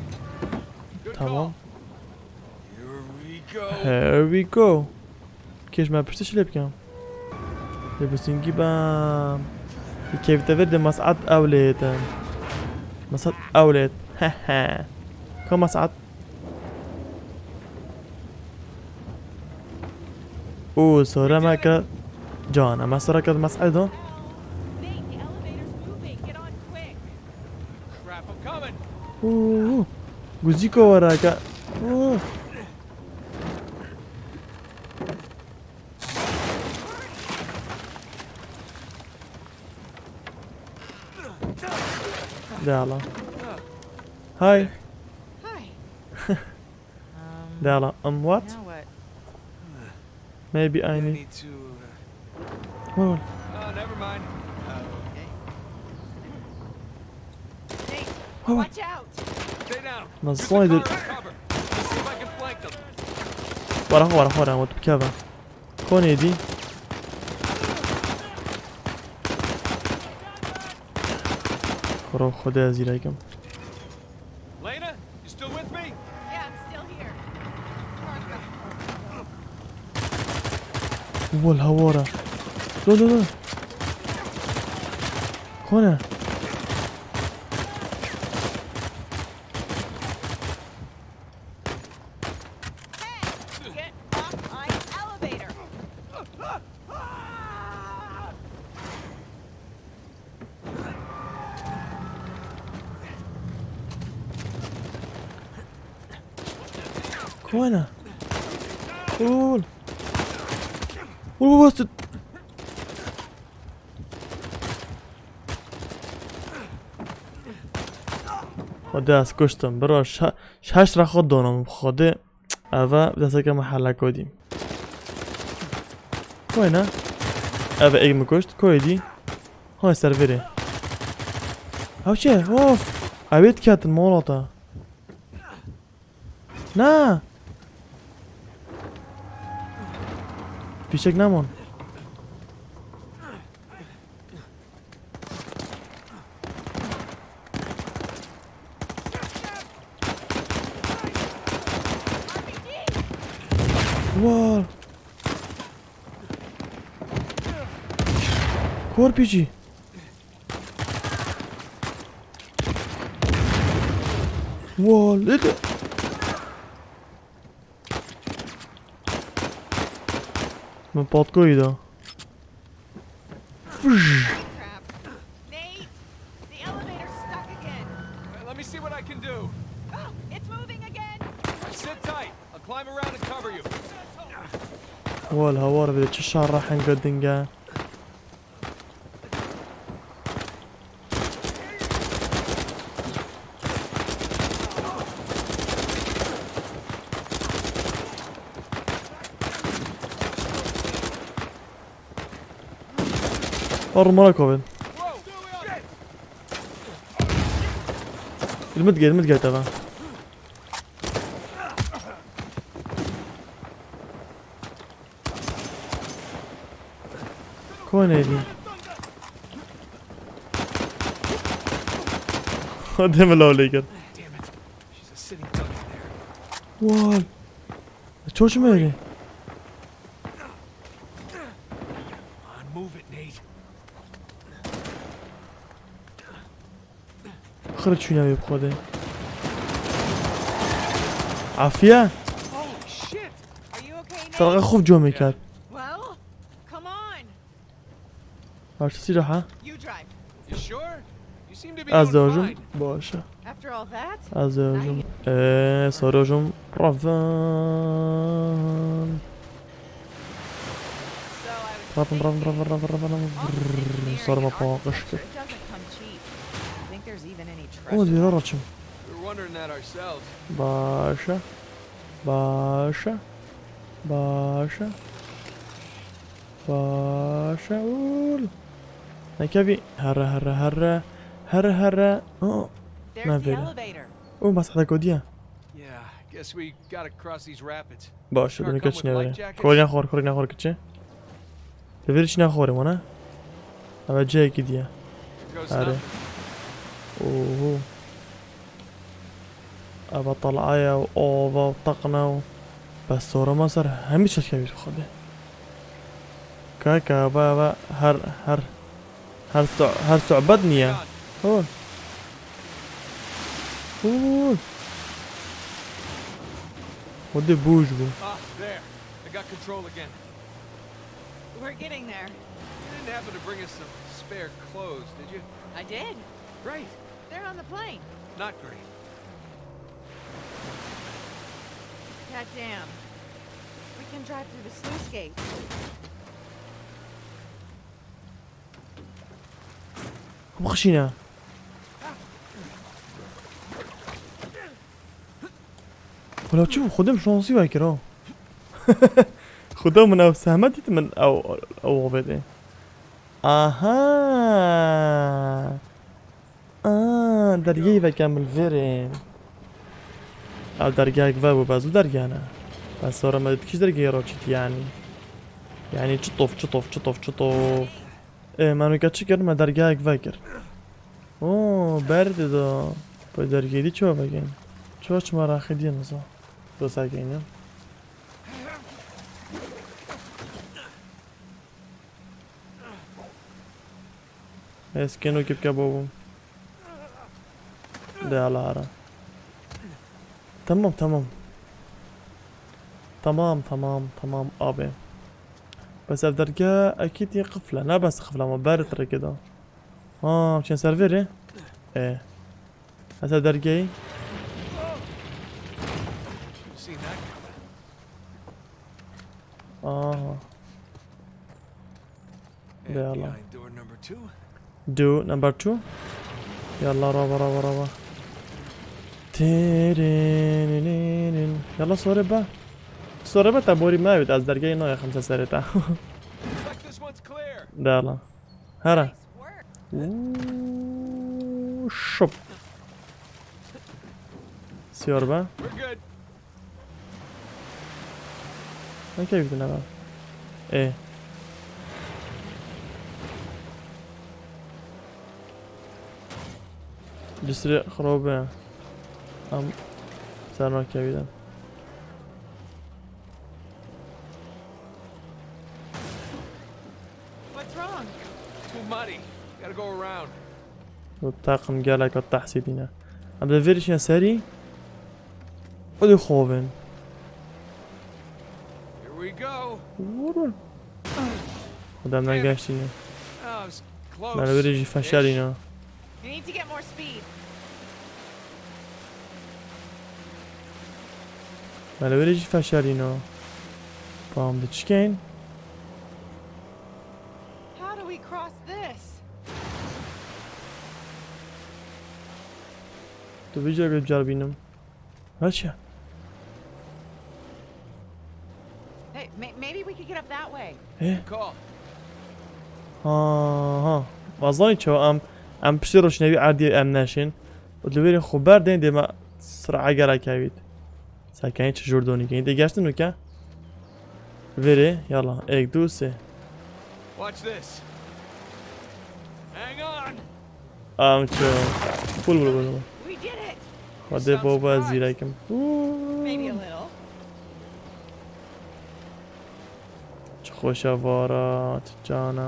Tamam. Here we go. Kêş me piştî çi lê bikim? Lê bi singî bam. Li kevîte vir de Mes'ad ew lê te. Mes'ad ew lê. He he. Ka Mes'ad? Û sore me ke can. Em sore ke Mes'ad o. Nate, the elevator's moving. Get on quick. Crap, I'm coming. Û, û. Guzîko were ke. Û. De ala. Hi. Hi. Um, De ala. Um, what? Now what? Maybe I I need need to. Uh, Oh. Oh, never mind. Okay. Nate, Oh. Watch out! Stay down. Nasıl Get the oydu? Car under cover. Let's see if I can flank them. Wara, wara, wara, what bikeve. Konê dî? Kuro Xwedê ez zîrekim. Lena, you still with me? Yeah, I'm still here. Wol hawara. Lo, lo, lo. Kone? Hey, get off my elevator. Kone? Ol. Ol, ol, ol. Xwedê ez kuştim. Bira, şe-, şeş re xwe donim. Xwedê. Eve desteke me helek odî. Koy ne? Eve êk min kuşt. Koy dî. Hay ser verê. Ew çi? Of! Ew ê diketin molata. Na! Fîşek nemon. War. Korpici. Wal, ede. Min patkoyî da. Fıj. Crap. Nate, the elevator's stuck again. Let me see what I can do. Oh, it's moving again. Sit tight. I'll climb around and cover you. Wal, hawar bile çi şarra henga dinge. Armana kovin. Limit gel, limit gel, tamam. Konê dî. Hadi mi lawlê kir? Damn it. She's a sitting duck in there. Wal. Çoş mu öyle? Come on, move it, Nate. Xire çûna wê bi Xwedê. Afiye? Holy shit! Are you okay, Nate? Taraxa xuf comê ket. Well, come on. Baş sîlaha. You drive. You sure? You seem to be Ez doing dojum. Fine. Baş e. After all that? Ez dojum. Ee, sorojum. Ravan. Ravan, ravan, ravan, ravan, ravan, ravan. Sarma paqiş kir. O zîra raçim. Baş e. Baş e. Baş e. Baş e. Ul. Nekevî. Herre, herre, herre. Herre, herre. O. There's the elevator. O, mas hada kodiya. Yeah, I Guess we gotta cross these rapids. Baş, car come with life jackets? Korîna xor, korîna xor kiçi. Li vir çîna xorê wana. Eve cihekî diye. Here goes nothing. Oho. Eve talaya û ava û teqna û bes sorema ser hemî çeşkevî xwedê. Kaka, eve, eve her, her Her so-, her sohbet niye? Hû. Hû. Xwedê bûj bû. Ah, there. I got control again. We're getting there. You didn't happen to bring us some spare clothes, did you? I did. Great. They're on the plane. Not great. Goddamn. We can drive through the sluice gate. Bixşîne. Wela çi bû? Xwedê min şansî vekir ha. Xuda min ew sehmet dît min ew, ew avêtê. Aha. Aa, dergehê veke min li vêrê. Ew dergehek ve bû, be zû dergeh ne. Be sora me dikîş dergehê raçît yani. Yani çitof, çitof, çitof, çitof. Ê, me nûke çi kir? Me dergehek vekir. Oo, berdê da. Pey dergehê dî çawa vekin? Çawa çima raxê diye niza. Dosa keyne. Ez keno kipke babam. De alara. Tamam, tamam. Tamam, tamam, tamam abi. Bes ev derge ekîd yê qifle. Ne bes qifle ama beri tireke da. Ha, çen serveri? E. Mesela dergeyi. Seen that coming. Aha. And Bela. Behind door number two. Do number two. Yalla rava, rava, rava. Têrênênênên. Yalla sore be. Sore be te borî me evît, ez dergehê nayaxim se serê te. Looks like this one's clear. Bela. Here. Nice work. Uuu, şop. Siyar be. We're good. Ne keyfine be. E. Cisri xrobe. Am ser nakevî de. What's wrong? Too muddy. Gotta go around. Û taqim geleka tehsî dîne. Em de vêrişine serî. Hadi xovin. Here we go. Vurun. Adam ne geçtîne. That was close. Ben öyle jî feşerîne. You need to get more speed. Belê wê jî feşerîno. Pam diçikeyn. How do we cross this? Tu vî cagê biceribînim. Her şey. Hey, may-, maybe we could get up that way. Ê? Call. Ha, ha. Vazayî çawa em, em piştî roşnevî erdî em neşên. Û li wêrê xwe berdên dê me sira egera kevît. Sekenî çi jûr donî kenî. Dê geçtin wike. Vêrê, yala. Êk, du, sê. Watch this. Hang on. Am çi. Bul, bul, bul, bul. We did it. Xwedê baba ez zîrekim. Maybe a little. Çi xweş e vara, çi can e.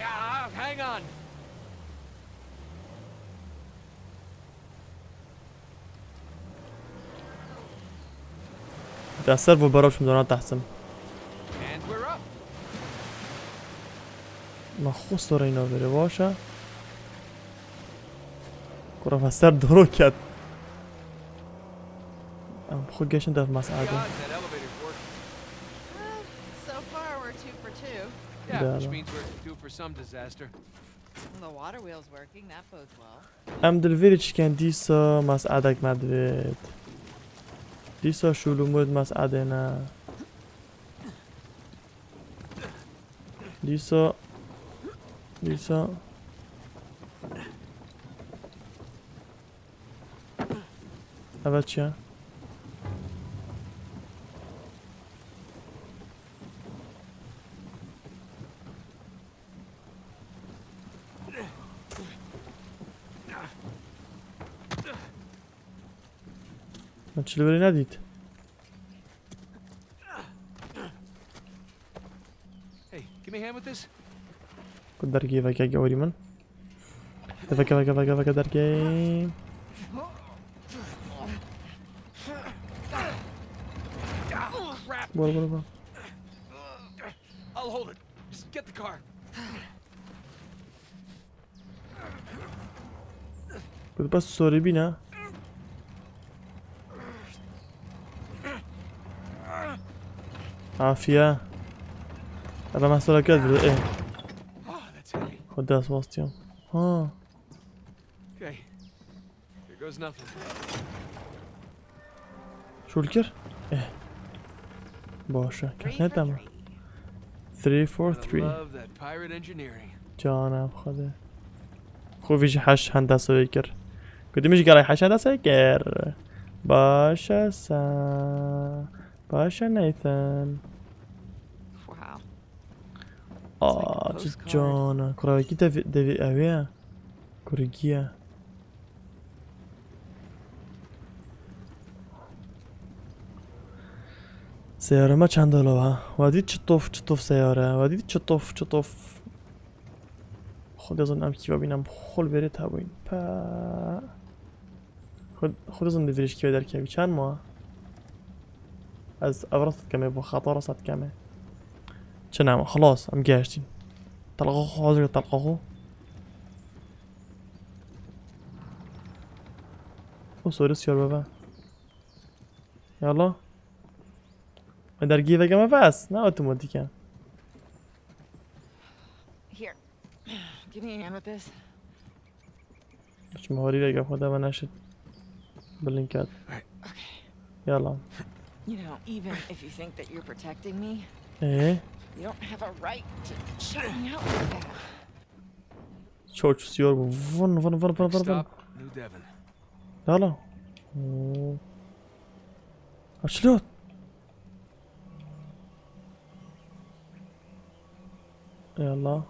Ah, hang on. Te ser vo berav çim dona tehsim. And we're up. Ma xwe soreyna vere baş e. Kura me ser doro ket. Em xwe geşin dev mes'ade. Odds that elevator's working. Well, so far we're two for two. Yeah, which means we're two for some disaster. Well, the water wheel's working, that bodes well. Em dilvêrî çiken dîsa mes'adek me divêt. Dîsa şûl û mûd mes'adê ne. Dîsa, dîsa. Eve çi ye? Min çi li vir nedît. Hey, give me a hand with this. Ku dergê veke gewrî min. Veke, veke, veke, veke dergê. Crap. Bora, bora, bora. I'll hold it. Just get the car. Bes sorî bîne. Afiye. Eve me sora kir, eh. Ah, that's heavy. Xwe dest wastiyam. Ha. Okay. Here goes nothing. Şûl kir? Eh. Baş e. Kes netema. Three for three. I love that pirate engineering. Cana xwedê. Xwe vî jî heş hendeseyê kir. Gotî min jî gelek heş hendeseyê kir. Baş e sa. Baş e Nathan. Wow. Aa, çi cana. Kurawekî devî, devî ew e. Kurgî ye. Seyare me çend dolar ha? Wa dît çitof çitof seyare. Wa dît çitof çitof. Xwedê zan em kîva bîn em xol berê te bûyn. Pa. Xwedê zan di virêj kîve derkevî çend ma? Ez ev rast dikemê, bu xata rast dikemê. Çi nema, xelas, em gehiştîn. Telqa xwe hazir, telqa xwe. O sorê siyar bebe. Yala. E, dergî veke me bes. Ne otomatik e. Here. Give me a hand with this. Biçim harî veke xwe de me neşit. Bilinket. Right. Okay. Yala. You know, even if you think that you're protecting me, ee? You don't have a right to check me out like that. Çok siyar bu. Vın, vın, vın, vın, vın, vın. Next stop, New Devon. Yala. Oo. Açılıyor. Yala.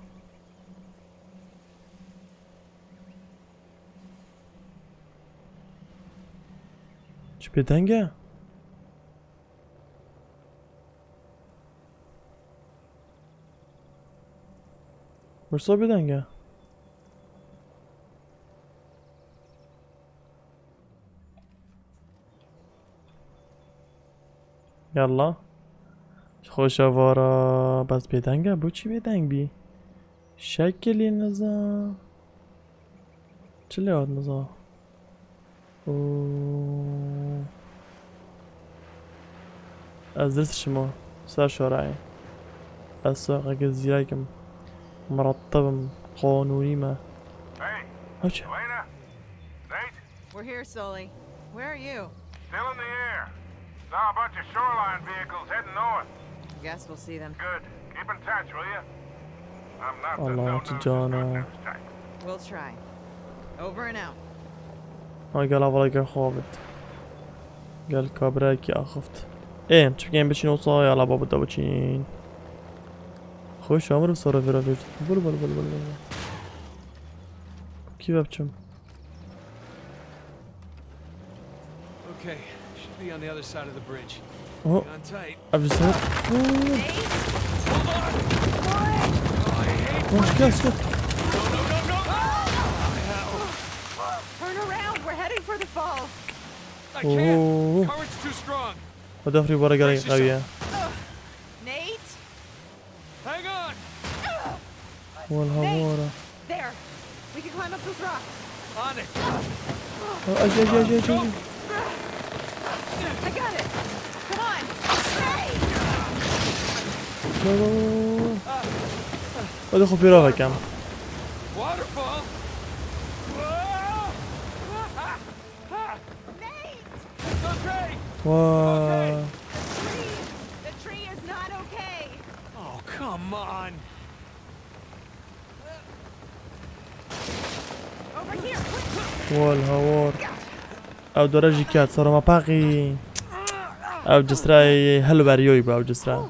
Çi bêdeng e? Wisa bêdeng e. Yalla. Xweşa vara, bes bêdeng e, bo çi bêdeng bî? Şekilî niza. Çi lê hat niza? Oo. Ez dest şima ser şarayê. Ez soqekê zîrek im. Mirettib im. Qanûnî me. Hey, Hewce. Elena? Nate? We're here, Sully. Where are you? Still in the air. Saw a bunch of shoreline vehicles heading north. Guess we'll see them. Good. Keep in touch, will you? I'm not the Allah, no-no ci cana. Disrespect type. We'll try. Over and out. Ha, gel, hevaleke xwe bit. Gel, kabirayekî axift. Ê, em çi bikên, biçin olsa, yala, baba da biçin. Xweş, amir bi sara vira vêt. Bul, bul, bul, bul, bul. Kî ve biçim? Okay, should be on the other side of the bridge. Oh. Hang on tight. Ev ji ser. Hold on. What? Oh, I hate Oh, gel, gel. No, no, no, no. Turn around. We're heading for the falls. I can't. Oh. Current's too strong. Xwedê xwirî were gelek Brace qewiye. Yourself. Nate? Hang on. Wal Nate, hawara. There. We can climb up those rocks. On it. Ay, ay, ay, ay, ay. I got it. Come on. Hey! Wal, wal, wal, wal. Hadi xwe pêra vekem. Waterfall. Whoa. Nate! It's okay. Whoa. Okay. The tree, the tree is not okay. Oh, come on. Over here, quick. Wal hawar. Ew dore jî ket, sora me paqî. Ew cisra yê hilweriyoyî bû, ew cisra. Huh?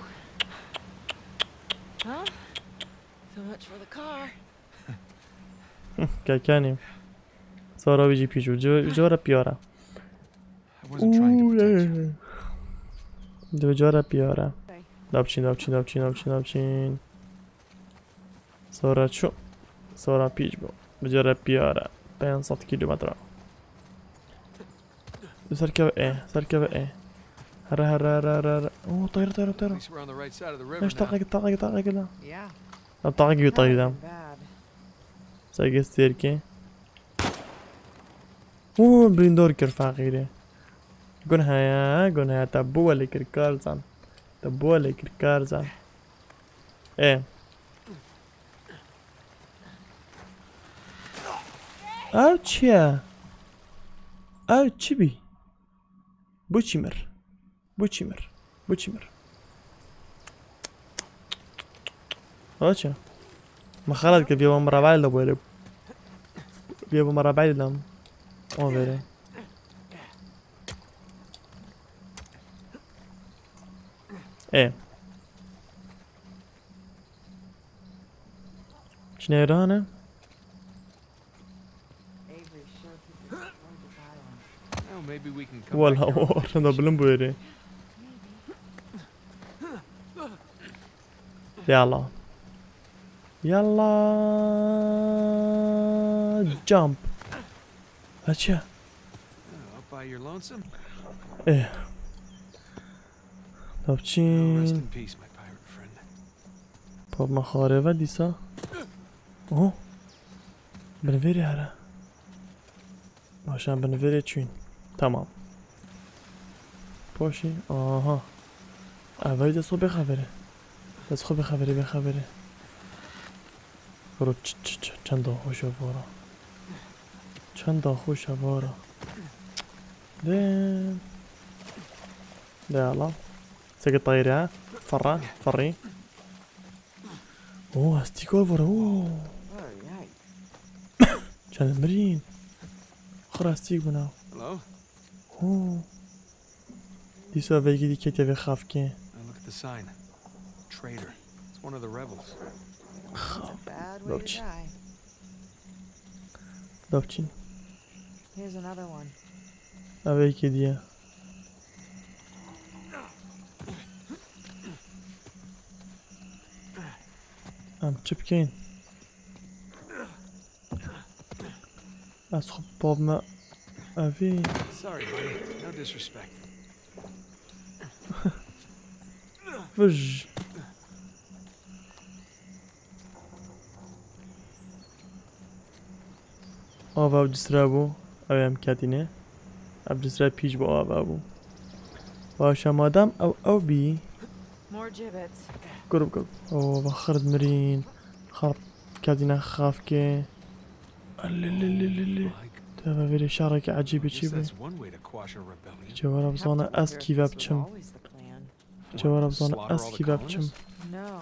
So much for the car. Kekenî. Sora wî jî pîç bû. Ji, ji we re piyar e. I wasn't trying to protect you. Ji we re piyar e. Dabçîn, dabçîn, dabçîn, dabçîn, dabçîn. Sora çû. Sora pîç bû. Bi cere piyare. Pênc sed kilometre. Serkeve ê, serkeve ê. Here, here, here, here, here. Oo, tayra, tayra, tayra. At least we're on the right side of the river Eş now. Taqek, taqek, taqek la. Yeah. La taqek bir tayra. Bad. Serge serke. Oo, blindor kir faqîrê. Gunheya, gunheya, te bu welê kir karzan. Te bu welê kir karzan. E. Ew çi ye? Ew çi bî? Bu çi mir? Bu çi mir? Bu çi mir? O çi? Me xelat kir, vê bo merabayla böyle. Vê bo merabayla. O vere. E. Çineyra ne? Avery sure could destroy the biome. Well, maybe we can come Wala back here. O orada bilim böyle. Yalla. Yalla. Jump. Aça. Up by your lonesome. Eh. Now rest Dabçîn. in peace, my pirate friend. Pop me xarê ve dîsa. Oho. Binvêrê here. Baş em binvêrê çûyîn. Tamam. Paşê. Aha. Evey dest xwe bêxeverê. Dest xwe bêxeverê, bêxeverê. Bro, ç-, ç-, ç-, çenda xweş e vara. Çenda xweş e vara. De. De ala. Seke tayra. Ferra, ferrî. Oo, hestîka vara. Oo. Oh, yikes. Çend mirîn. Xirastîk bûna. Hello? Oo. Dîsa vegî dî ketiye vê xafkê. Now look at the sign. Traitor. It's one of the rebels. That's a bad way to Dabçîn. Die. Dabçîn. Here's another one. Ev ê kediye. Em çi bikeyn? Ez xwe bavme evî. Sorry, buddy. No disrespect. Vij. Ava ev cisra bû. Ew em ketîne. Ev cisra pîç bû ava bû. Başa madem ew ew bî. More gibbets. Grup grup. Oo, va xird mirîn. Xird ketîne xafkê. Lilililili. Teva vêrê şareke ecîbî çî bû. Guess that's one way to quash a rebellion. Cewara bizana ez kîve biçim. Cewara bizana ez kîve biçim. No.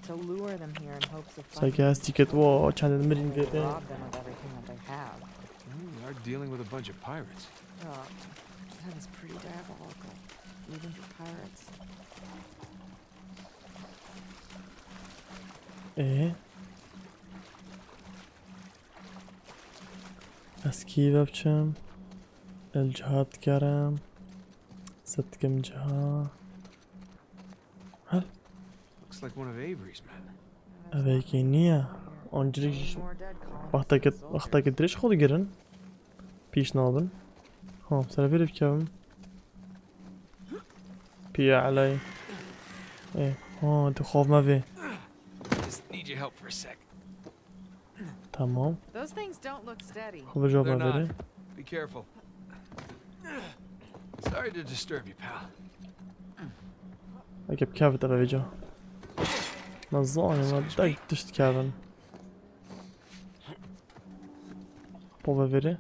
To lure them here in hopes of Seke fighting. ez tîket wo çendin mirîn vê Rob be. Them of everything that they have. Hmm, we are dealing with a bunch of pirates. Oh, that is pretty diabolical. Even for pirates. Ê. Ez kîve biçim. El cihat kerim. Setkim ciha. Hel. Looks like one of Avery's men. Ev ê kî niye? Ancirîk jî. More dead colonists Wexteke, and soldiers. Wexteke dirêj xwe digirin. Pîş nabin. Ha, ser vê bikevim. Piye eley. Ê, ha, dixwavme vê. Just need your help for a sec. Tamam. Those things don't look steady. Xwe vêjo They're me verê. Not. Be careful. Sorry to disturb you, pal. Eke bikevit eve vêca. Me zanî me dek tişt kevin. Xwe ve verê.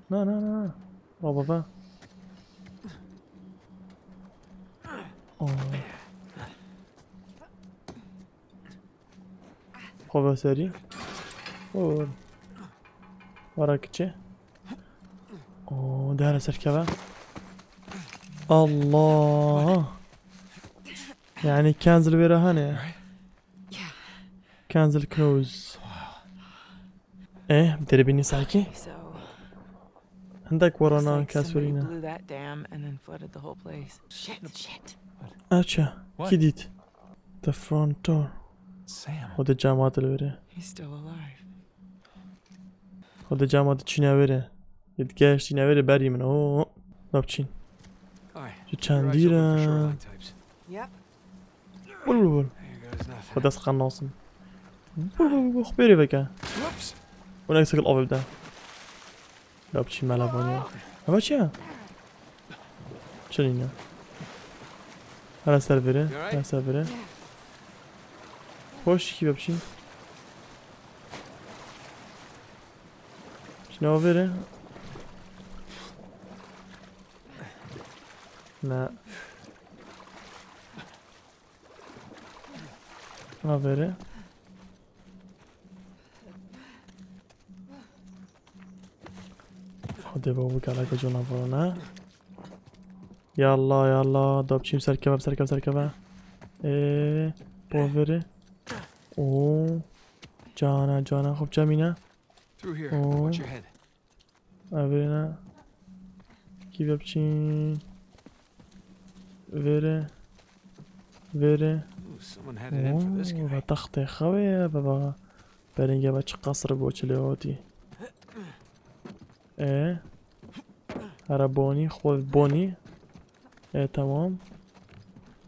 Na, na, na, na. Xwe ve. Oh. Xwe ve serî. Oh. Wara kiçe. Oo, dere serkeve. Allah. Yani cancel vêre hane. Cancel close. Eh, derê bînî sakî? So, Hindek looks warana like somebody kaswerîne. blew that dam and then flooded the whole place. Shit, shit. Aça, What? Kî dît? The front door. Sam. Xwedê cama dil vêre. He's still alive. Xwedê cama diçîne vêre. Yê digeştîne vêre berî min. Oo. Napçîn. Hi. Ji Your eyes open for çandîre. Shoreline types. Yep. Bul bul bul. There goes nothing. Xwe dest qan nasin. Bul bul bul. Xwe bêrê veke. Whoops. Û nek sekil avê bide. Ya biçî mela vaniya. Eva çi ya? Çi nîne? Hele ser vêre. You all right? Hele ser vêre. Hoş ki biçî. Çi ne o vêre? Ne. Avêre. Xwedê bo bu gelek canavar ne. Yallah, yallah, da biçîm serkeve, serkeve, serkeve. Ê, bo vêre. Oo. Cana, cana, xop çemîne. Through here. Oo. Watch your head. Ev ne? Kî biçî? Vêre. Vêre. Ooh, someone had it in for this guy. Oo, ve textê xewê ye, baba. Berîngê ve çi qesr bo çilê hatî. E? Here bonî, xwe bonî. E, tamam.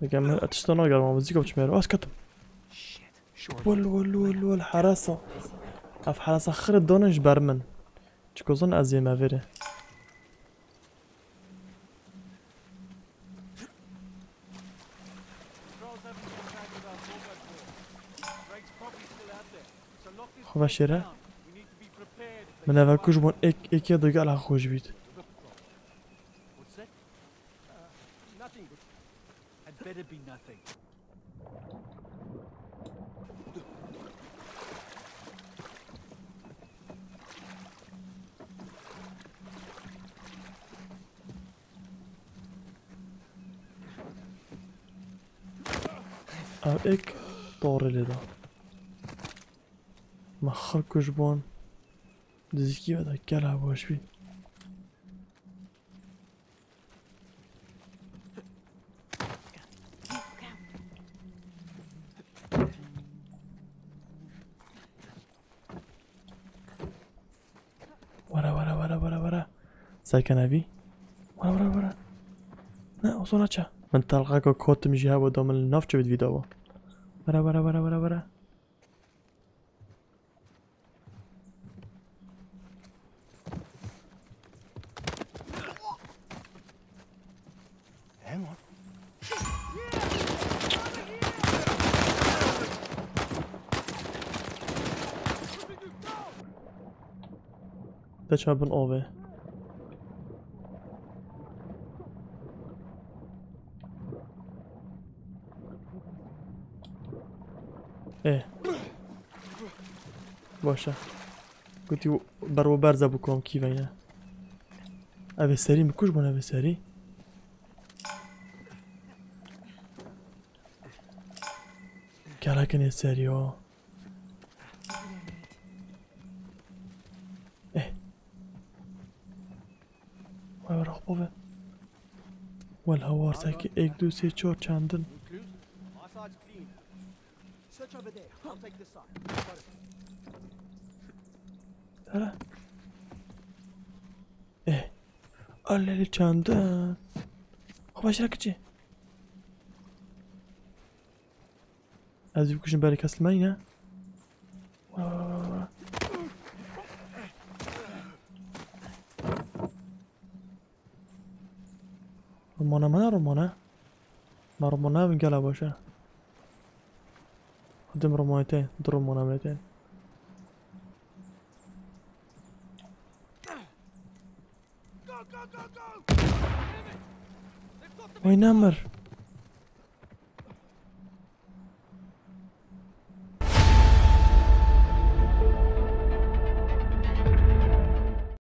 Dike min tişta nagerim, ama zîka biçim yer. Az ketim. Shit. Wal, wal, wal, wal, heresa. Ev heresa xire dane ji ber min. Çiko zan ez ê me vêre. Xwe veşêre. Min eve kuj bûn êk, êkê digel xwe ji bît. Ev êk torê lê da. Me xwe kuj bûn. Dizîkî ve de gela baş bî. Were, were, were, were, were. Serkene vî. Were, were, were. Ne, o sona çe? Min telqeka kotim jî heba da min li nav çi bid vî dava. Were, were, were, were, were. Hang on. Te çar bin avê. Ê. Baş e. Gotî ber we berze bikom kî veyne. Ev ê serî min kuj bûn ev ê serî. Gelek in ê serî o. Eh. Vay, rax bove. Wel, hawar seki êk, du, sê, çar çendin. Search over there. I'll take this side. Got it. Dere. Eh. Aleli çendin. Xwe şira kiçi. Ez ê bikujim berê kes li me nîne. Romana me ne romane? Me romana min gela baş e. Hadi min romane tên, du romana me tên. Oy nemir.